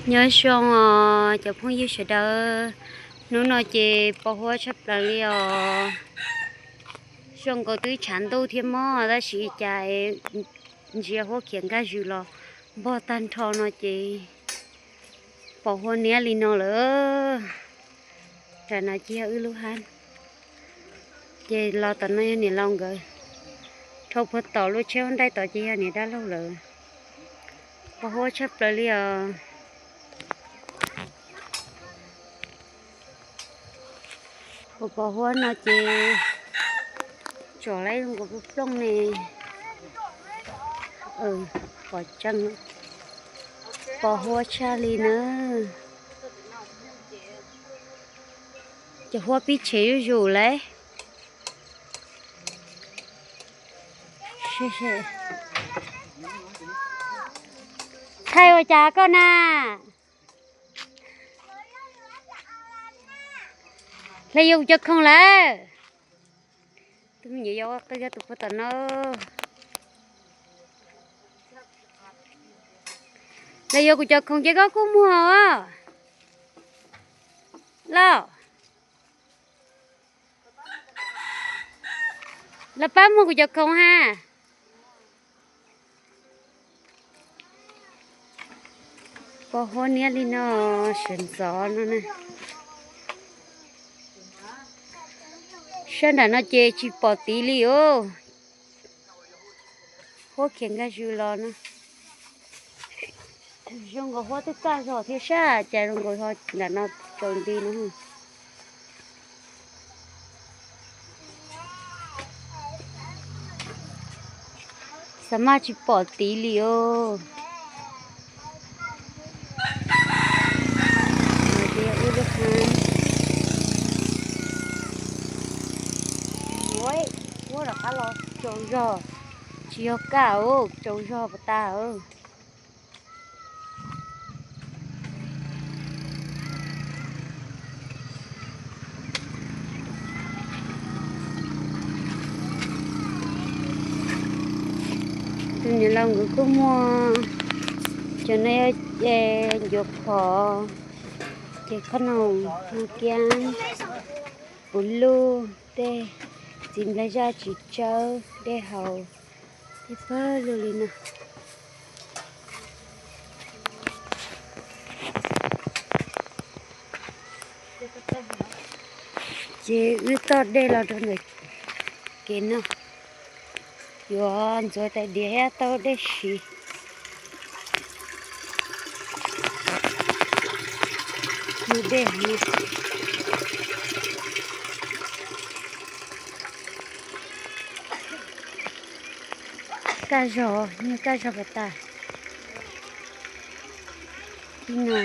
Nyob zoo os cov phooj ywg sawv daws, hnub no ces pos huab tshaj plaws li os. Zoo nkaus twb tshav ntuj thiab mog, tab sis cas ntsia huab khiav nkaj zws los npog tag nrho no ces pos huab niab li no lawm. Tam no ces yog wb lub hab, ces los tom no yog niam laus nkawd, dhau puag tom lub tsheb huab nraig tod ces yog niam dab laug lawm. Pos huab tshaj plaws li os. Pos huab no ces tsom lawm zoo nkaus plooj ne. Pos tseeb, pos huab tshaj li na. Cov huab pib tshem zuj zus lawm. Thaij ua cas koj na? Hle yuav kuv cov khoom lawm. Tus me nyuam yaus qw yog tus puag tom no. Hle yuav kuv cov khoom ces koj kuj muag os. Los, los pab muag kuv cov khoom ha. Pos huab niab li no, sawv ntxov no na. Sab nram no ces tsis pom tid li os. Huab khiav nkaj zws los no. Zoo nkaus huab twb kaj zog thiab sab, cas zoo nkaus ho nram no tsaus nti no. Xav mas tsis pom tid li os. Huab rov qab los tsaus zog, tsis yog kaj os, tsaus zog pas tas. Tus niam laus nkawd kuj muag, cov no yog ncuav phom, ces khob noom, nag kiab, puv luj, dej, txiv nplhaib zaj tsis tsawb, dej haus, dej pawg lug li no. Ces wb toj dej los rau ntawm kev no, yuav ntxuav tais diav thiab tau dej siv. Nws dej, kaj zog, nws kaj zog pas tas. Ib no,